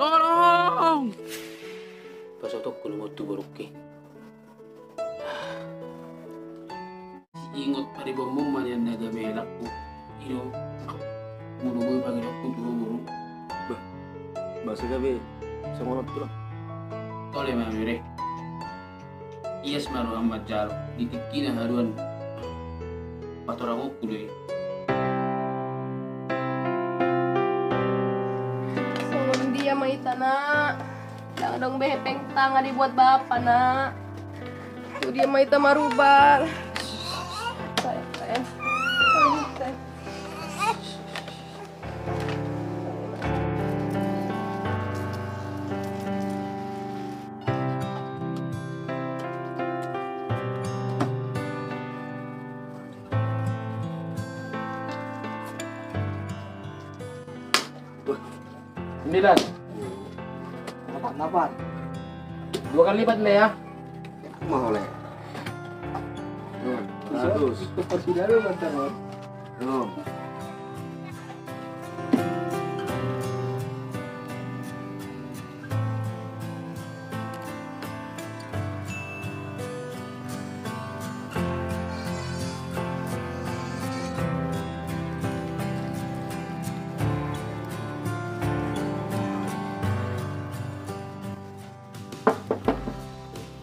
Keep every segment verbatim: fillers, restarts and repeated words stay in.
Tolong! Pasahatonku nama on tu borungki. Siingot paribanmon ma nian na gabe helangku. I do, molo boi pangidoanku tu ho boru. Bah, boasa gabe songon on tulang? Tole ma, bere. Ias ma roham manjalo, di tingki na haduan patorangonku do i. Songon dia ma hita, Nak? Ndang adong be hepeng tanga dibuat bapa, Nak. Tu dia ma hita marubal? Sayang, sayang. Sayang, sayang. Wah. Sembilan. Delapan, delapan. Dua kali lipat, Le, ya. Mahal, Le. Tuh, seratus. Ikut pas sudah lu, mantan, Bang. Tuh.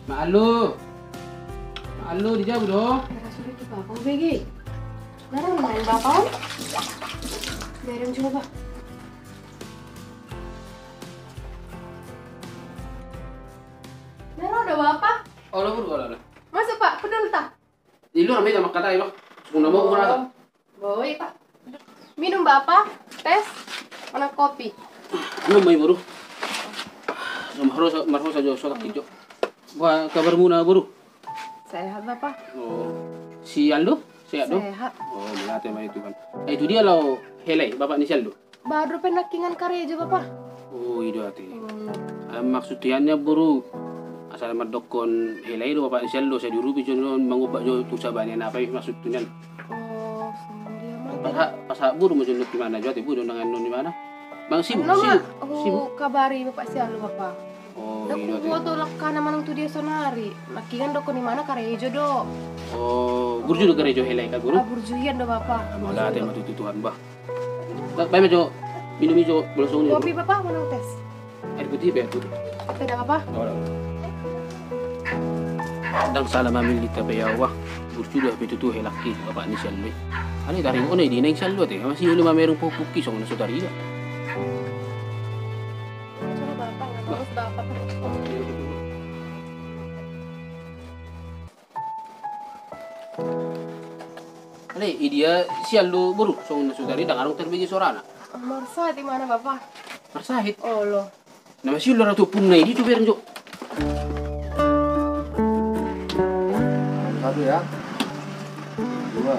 Mak Allu. Mak Allu, di jabu do? Merah sudah tu bapa, bege. Merah main bapa, Om. Merah juga, Pak. Merah ada bapa? Olo, olo, olo. Masuk, Pak, pedul ta. Di luar ma hita mangkatai, Bang. Sungkun na mau, oh, kemana? Boi, Pak. Minum, Bapa. Tes. Manang kopi. Minum, Boi, boru. Marhosa, marhosa jo, sotak jo. Wah, kabarmuna, boru? Sehat, Bapa. Oh. Si Aldo? Sehat do? Sehat. Oh, mauliate ma i, Tuhan. Eh, itu dia laho hela i, bapa ni si Aldo? Baru dope nangkingan karejo, Bapa. Oh, i do ate. Hmm. Ah, maksud tu nian, boru, asal mandokkon hela i do bapa ni si Aldo, sai diurupi jo on, mangompak jo tu Sabanian, apa i maksud tu nian? Oh, songon dia ma. Pasahat, pasahat boru ma jo on tu imana jo ate, boru, unang annon imana. Bang, sibuk, sibuk, sibuk. Kabari bapa si Aldo, Bapa. Oh, i do ate. Nda huboto langkana manang tu dia saonari. Nangkingan dokkon imana karejo do. Oh, burju do karejo hela i, Kak Guru? Ah, burju nian do, Bapa. Ah, mauliate ma tutu tu Tuhan, bah. Ba-, baen ma jo, minum i jo, bolas songon i. Kopi, Bapa, manang tes? Air putih, be, air putih. Tes, Bapa. Olo. Ndang sala mamillit hape au, bah. Burju do hape tutu helangki, bapa ni si Aldo i. Alai taringot on i, di naeng si Aldo ate, masih olo mamereng pupukki songon na so tarida. Coba, Bapa, nggak bagus, Bapa. Ale, i dia si Aldo, boru, songon na so tarida ndang adong tarbege sorana. Marsahit imana, Bapa. Marsahit? Olo. Na masiul do ra tu ompungna i, di tu bereng jo. Satu ya. Dua.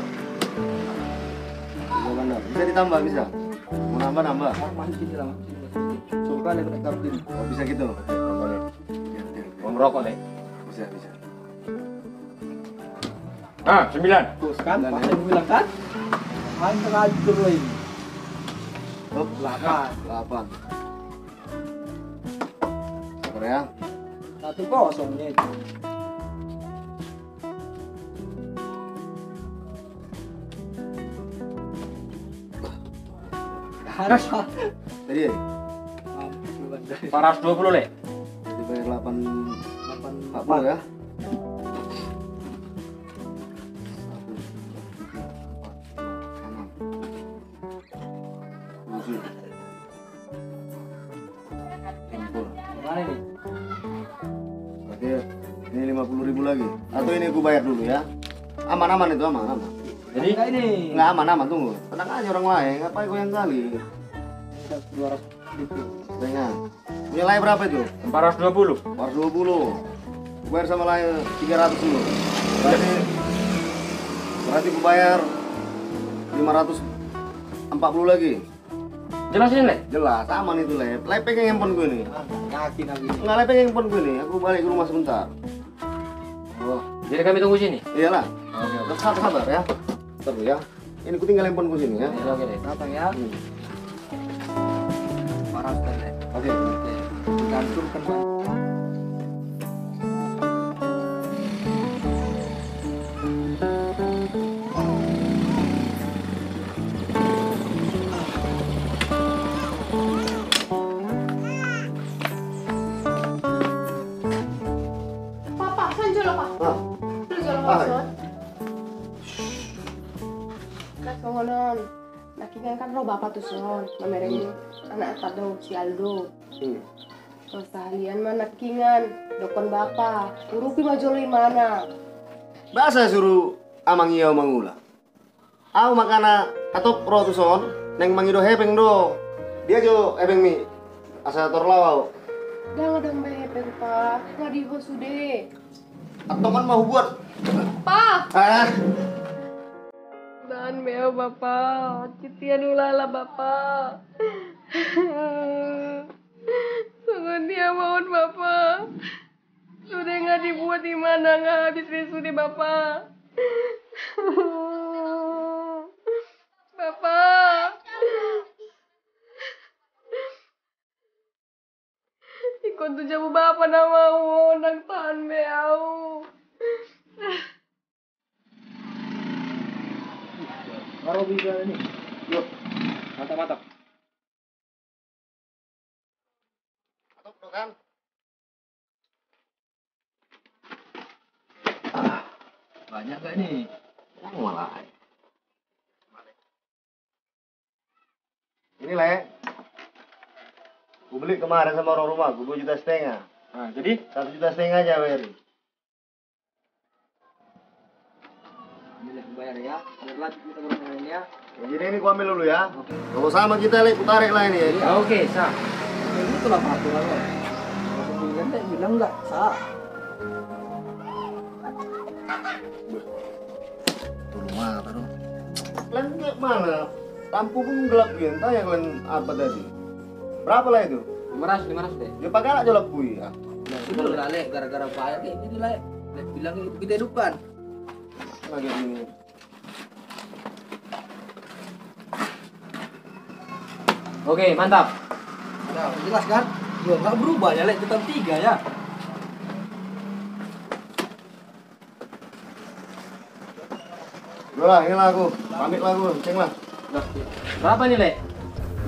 Tiga benar. Bisa ditambah, bisa. Mau nambah, nambah. Coba lihat, oh, bisa gitu. Oke, tambah deh. Oke, oke, oke. Mau ngerokok, Le? Bisa, bisa. Ah, sembilan. Bos kan, sembilan, Pak, ya? Saya bilang kan? Main teratur ini. Hop. Delapan. Delapan. Sabar ya. Satu kosong nih. Tadi ya? Empat ratus dua puluh, Le. Dibayar delapan, delapan empat puluh ya? Satu, dua, tiga, empat, lima, enam, tujuh. Kumpul. Mana ini? Berarti ini lima puluh ribu lagi. Atau ini aku bayar dulu ya? Aman, aman itu, aman, aman. Jadi? Enggak ini. Enggak, aman, aman, tunggu. Tenang aja orang lain, ngapain goyang kali? Dua ratus ribu. Ringan. Punya Lae berapa itu? Empat ratus dua puluh. Empat ratus dua puluh. Bayar sama Lae tiga ratus dulu. Berarti, berarti aku bayar lima ratus empat puluh lagi. Jelas ini, Le? Jelas, aman itu, Le. Lae pegang handphone ku ini. Ah, yakin aku ini. Enggak, Lae pegang handphone ku ini. Aku balik ke rumah sebentar. Oh, jadi kami tunggu sini? Iyalah. Oke, oke. Sabar, sabar ya. Sabar ya. Ini ku tinggal handphone ku sini ya. Oke, oke, Le. Datang ya. Hmm. Parah sekali, Le. Oke. Oke. Digantung kan, Bang. Papa, san jolo, Pa. Ah. Lu jolo, ah, maksud? Nah, songon on. Nangkingan kan ro bapa tuson, mamereng, hmm, anakta do, si Aldo. Hmm. Sahalian ma nangkingan, dokkon bapa, urupi ma jolo imana. Boasa suru amang i au mangula? Au makana hatop ro tuson, naeng mangido hepeng do. Dia jo hepengmi, asa torlao au. Ndang adong be hepeng, Pa, nga di ho sude. Antong on ma hubuat. Pa! Ah. Tahan be au, Bapa. Titian ulala, Bapa. Songon dia ma on, Bapa. Sude nga dibuat imana, nga habis be sude, Bapa. Bapa. Ingkon tu jabu bapa nama au, ndang tahan be au. Baru bisa ini. Yo. Mantap, mantap. Mantap, bro, kan? Ah, banyak gak ini? Yang mulai. Ini, Le. Ku beli kemarin sama orang rumah, ku dua juta setengah. Nah, jadi? Satu juta setengah aja bayarin. Ini, Le, bayar ya. Biar lanjut kita bareng ya. Ya, jadi ini ku ambil dulu ya. Oke. Kalau sama kita, Le, ku tarik lah ini ya. Iya, oke, sah. Ya, itulah peraturan, Le. Kalau bilang, Le, bilang nggak sah. Tolu mata do. Lae, mana? Lampu pun gelap gini, entah yang lain apa tadi. Berapa lah itu? Lima ratus, lima ratus deh. Dia pakai aja lampu ya. Nah, sudah lah, Le, gara-gara bayar kayak gitu, Le. Le, bilang itu kita hidupkan. Lagi ini. Oke, mantap. Nah, jelas kan? Gua nggak berubah ya, Le, tetap tiga ya. Udah lah, ini lah aku. Pamit lah aku, ceng lah. Udah. Berapa nih, Le?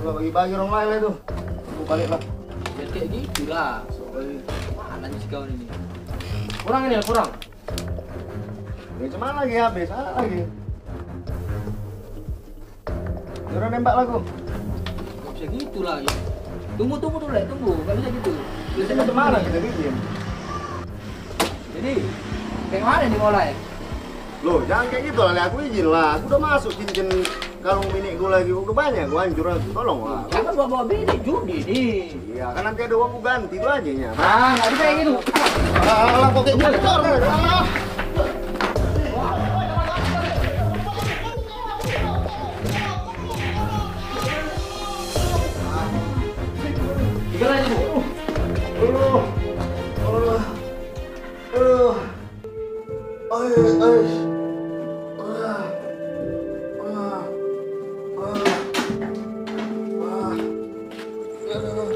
Udah bagi-bagi orang lain lah itu. Aku balik lah. Ya kayak gitu lah. Soalnya mana nih si kawan ini? Kurang ini, kurang. Ya cuman lagi habis, ah, lagi. Udah nembak lah aku. Gak bisa gitu lah, ya. Tunggu, tunggu dulu, Le, tunggu. Gak bisa gitu. Biasanya cuman lagi kita bikin. Jadi, kayak mana nih mulai? Loh, jangan kayak gitu lah, Le. Aku izin lah. Aku udah masuk cincin kalung bini gue lagi. Udah banyak gue hancur, aku tolong lah. Jangan bawa-bawa bini, judi nih. Iya, kan nanti ada uang gue ganti itu aja ya. Ah, nggak bisa kayak gitu. Ah, lah, kok kayak gitu, Cor? Ah. Tiga lagi, Bu. Aduh. Aduh. Aduh. Ai, ai. Ah. Ah. Ah. Ah. Aduh.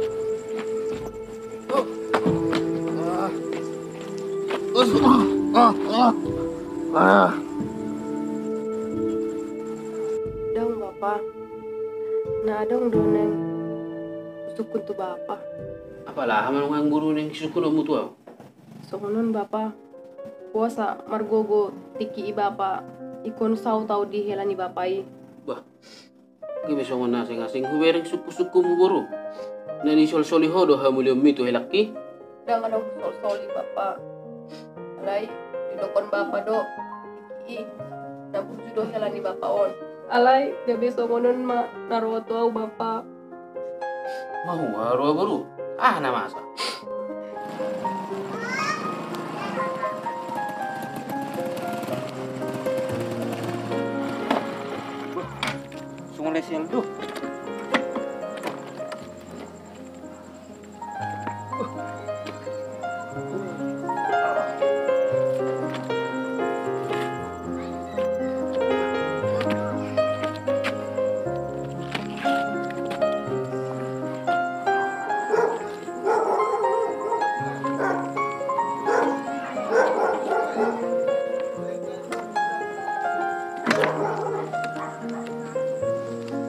Ah. Ah. Ah. Ah. Ndang, Bapa. Na adong do naeng husungkun tu bapa. Apala aha ma nuaeng boru naeng sisungkunonmu tu ahu? Songon on bapa, boasa margogo tingki i bapa ingkon saut ahu di hela ni bapa i. Bah, gabe songon na asing-asing hubereng sungkun-sungkunmu boru. Na nisolsoli ho do hamuliaonmi tu helangki? Ndang adong husolsoli bapa. Alai didokkon bapa do tingki i na burju do hela ni bapa on. Alai gabe songon on ma na ro tu ahu bapa. Mahua roha boru, aha na masa? Songon lesial do.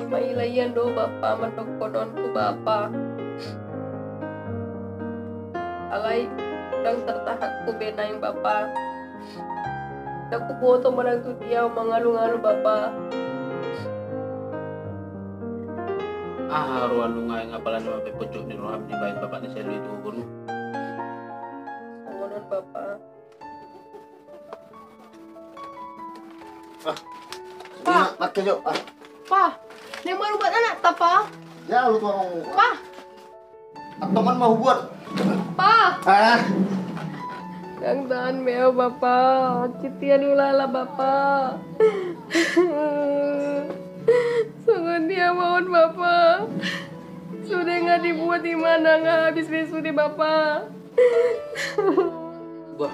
Mailaian do bapa mandokkon on tu bapa. Alai ndang tartahanku be naeng bapa. Ndang huboto manang tu dia mangalungalu bapa. Aha roham nuaeng apala na mambaen pojok ni roham dibaen bapa ni si Aldo i tu ho boru? Songon on bapa. Ah. Pa. Ina, makke jo. Ah. Pa. Naeng marubat anakta pa. Ya lu tong. Pa. Antongan ma hubuat. Pa. Ah. Ndang tahan be ahu bapa. Citian ulala bapa. Songon dia ma on bapa. Sude nga dibuat imana nga habis be sude bapa. Bah.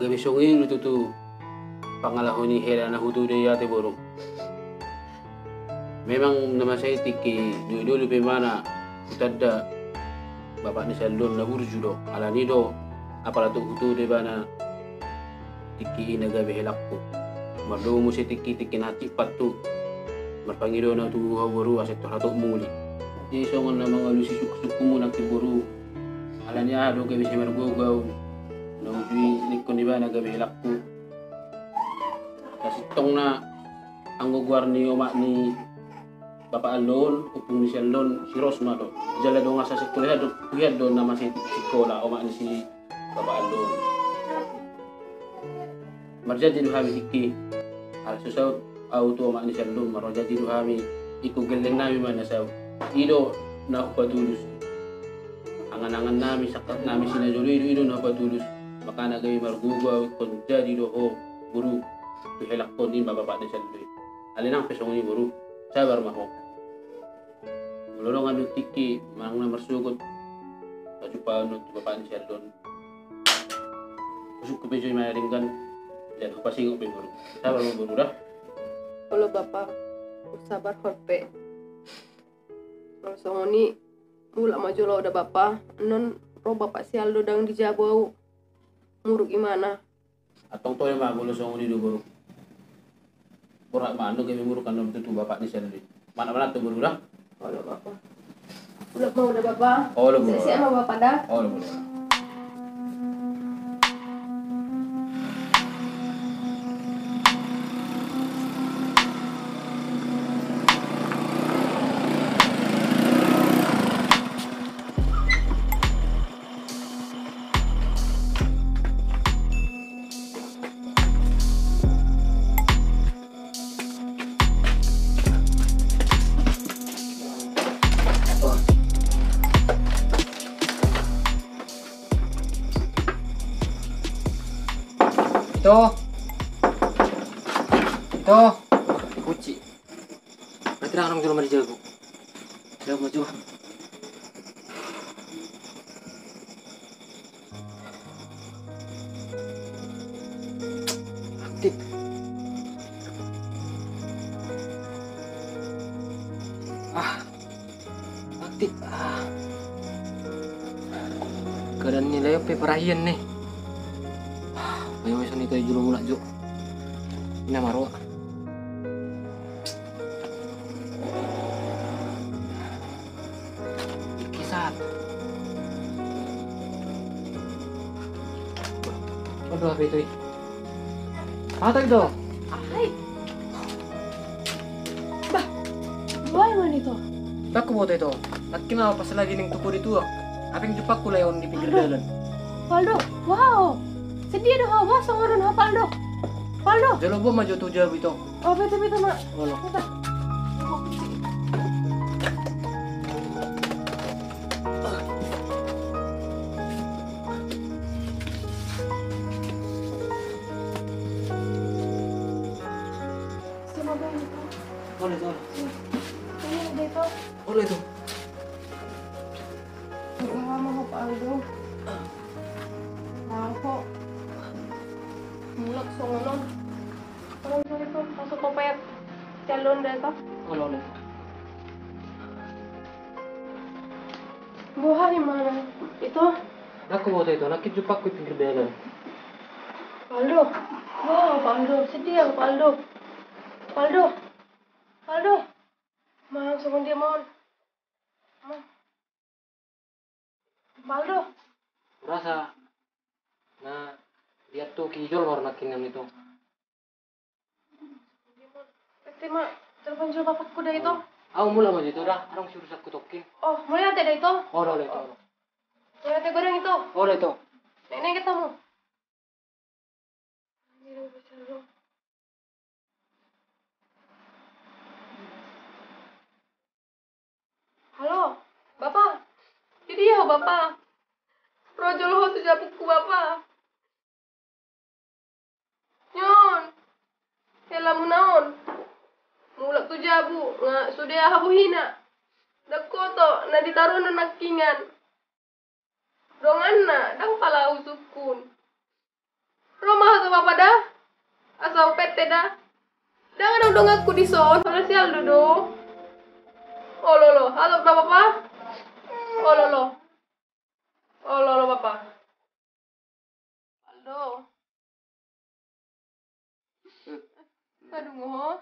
Gabe songon i do tutu pangalaho ni hela na hutu do i ate boru. Memang na masa i tingki doli-doli pe imana hutanda bapa ni si Aldo on na burju do, alani do apala tu hutu do ibana tingki i na gabe helangku. Mardomu muse tingki, tingki na hansit pantu. Marpangido na tu ho boru asa tor hatop muli. Jadi songon na mangalusi sungkun-sungkunmu nangkin boru. Alani aha do gabe sai margogo ahu na uju i ningkon ibana gabe helangku. Na sintongna anggo goar ni omak ni bapa Aldo on, ompung ni si Aldo on, si Rosma do. Jala dongan sasingkola do, huhian do na masa i singkola omak ni si bapa Aldo on. Marjanji do hami tingki, ala so saut ahu tu omak ni si Aldo on, marjanji do hami ingkon gelleng nami ma na saut. I do na hupatulus angan-angan nami, sangkap nami si na jolo i do, i do na hupatulus. Makana gabe margogo ahu ingkon jadi do ho boru tu helangkon i ma bapa ni si Aldo i. Alai nang pe songon i boru, sabar ma ho. Molo adong annon tingki manang na marsogot pajumpang annon tu bapa ni si Aldo on, husungkun pe jo imana denggan, jala hupasingot pe boru. Sabar ma boru da. Olo bapa, husabarhon pe. Molo songon i mulak ma jolo ahu da bapa. Annon ro bapa si Aldo ndang di jabu ahu. Muruk imana. Antong tole ma molo songon i do boru. Borat ma annon gabe muruk annon tutu bapa ni si Aldo i. Manat-manat tu boru da. Olo bapa. Mulak ma ahu da bapa. Olo boru. Sehat-sehat ma bapa da. Olo boru. Ito. Ito. Kunci. Berarti ndang adong jolma di jabu. Jabu ma jo. Aktif. Ah. Aktif. Ah. Keadaan ni lae on pe parahian ne. Ah, paima songon i tu ahu jolo mulak jo. Ina ma roha. Roha pe ito i. Aha ito? Aha i? Bah, boha i ma ito? Ndang huboto ito. Nangkin au pas lagi ning tuku di tuak. Hape jumpangku lae on di pinggir dalan. Paldo. Wow. Sedia do ho, bah, songon on ho Paldo. Paldo. Jolo boan ma jo tu jabu ito. Oh, bete, bete ma. Olo. Bete. Olo ito. Olo ito. Boha ma ho Paldo. Nang ho. Mulak songon on. Olo ito, masuk kopet. Calon da ito. Olo ito. Boha i ma ito? Ndang huboto ito, nangkin jumpangku di pinggir dalan. Paldo. Oh, Paldo, sedia Paldo. Paldo. Paldo. Mang, songon dia ma on? Mang. Paldo. Hurasa na diantuki jolma do nangkin ito. Bete ma, telepon jolo bapakku da ito. Au mulak ma jo ito da, adong si urusanku tongkin. Oh, mauliate da ito. Olo, olo ito. Mauliate godang ito. Olo ito. Nenek ketemu. Halo, Bapa. Di dia ho, Bapa? Ro jolo ho tu jabungku, Bapa. Nyon. Hela muna on. Mulak tu jabu, nga sude aha bohina. Ndang huboto na ditaruhon nangkiningan. Donganna, ndang pala husungkun. Ro ma ho tu Bapa da. Asa hupette da. Ndang adong donganku dison, pala si Aldo do. Olo, olo, halo da Bapa. Olo, olo. Olo, olo, Bapa. Aldo. Adung ho.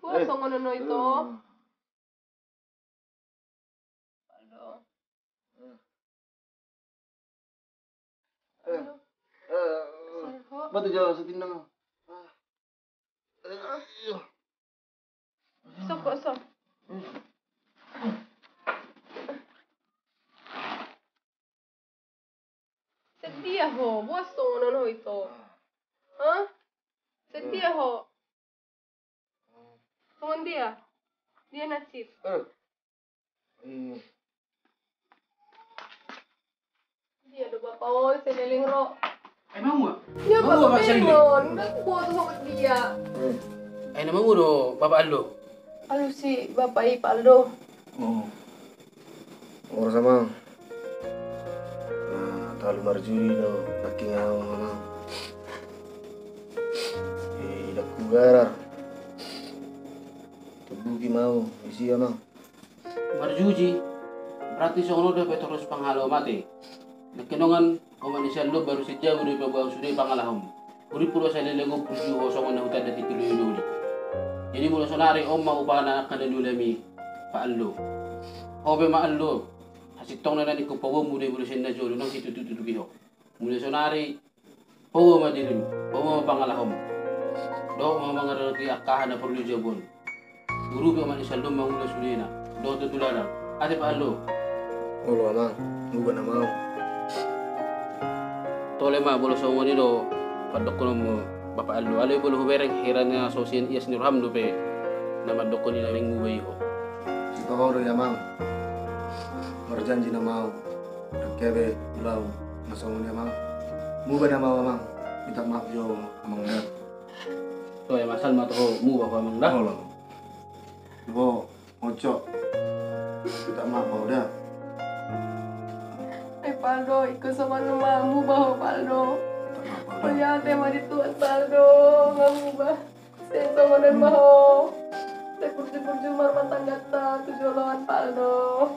Boha songon on ho ito? Aldo. Aldo. Batu jawa setinang. Sok, sok. Sedia ho, boha songon on ho ito? Hah? Sedia ho. Songon dia? Dia na cip. Dia do Bapa oi, seleleng ro. Ai mamu. Dia Bapa Benon, nggak kuat songon dia. Ai na mamu do Bapa Aldo. Alusi Bapa i Paldo. Oh. Horas Amang. Na talu marjudi do nangkin au Amang. Idokku garar. Tubuki ma au isi Amang. Marjudi. Berarti songon on do pe torus pangalaho mate. Nangkin dongan. Omak ni si Aldo baru sian jabu do ipaboa au sude pangalahom. Urippu do saleleng on burju ho songon na hutanda tintin lohi doli. Jadi molo sonari on ma upana angka na niulami Pak Aldo. Ho pe ma Aldo. Hasintongna na ningkon paboaonmu do i molo sian na jolo naung situtup-tutupi ho. Molo sonari paboa ma dirim, paboa ma pangalahom. Dohot ma mangaradoti angka aha na porlu di jabu on. Urupi omak ni si Aldo mangula sudena. Dohot tu tulanna. Ate Pak Aldo. Olo Amang, muba nama au. Tole ma molo songon i do pandokhononmu Bapak Aldo. Alai molo hubereng hira na so sian ias ni roham dope na mandokhon i na naeng muba i ho. Sitongkin do i Amang. Marjanji nama au. Ndang kebe ulang na songon i Amang. Muba nama au Amang. Minta maaf jo Amang da. Toe masal ma toho muba ho Amang da. Olo. Bo, ojo. Minta maaf ma au da. Eh Paldo, ingkon songon on ma muba ho Paldo. Mauliate ma di Tuhan Paldo, nga muba. Sai songon on ma ho. Sai burju-burju ma rumah tanggata tu joloan Paldo.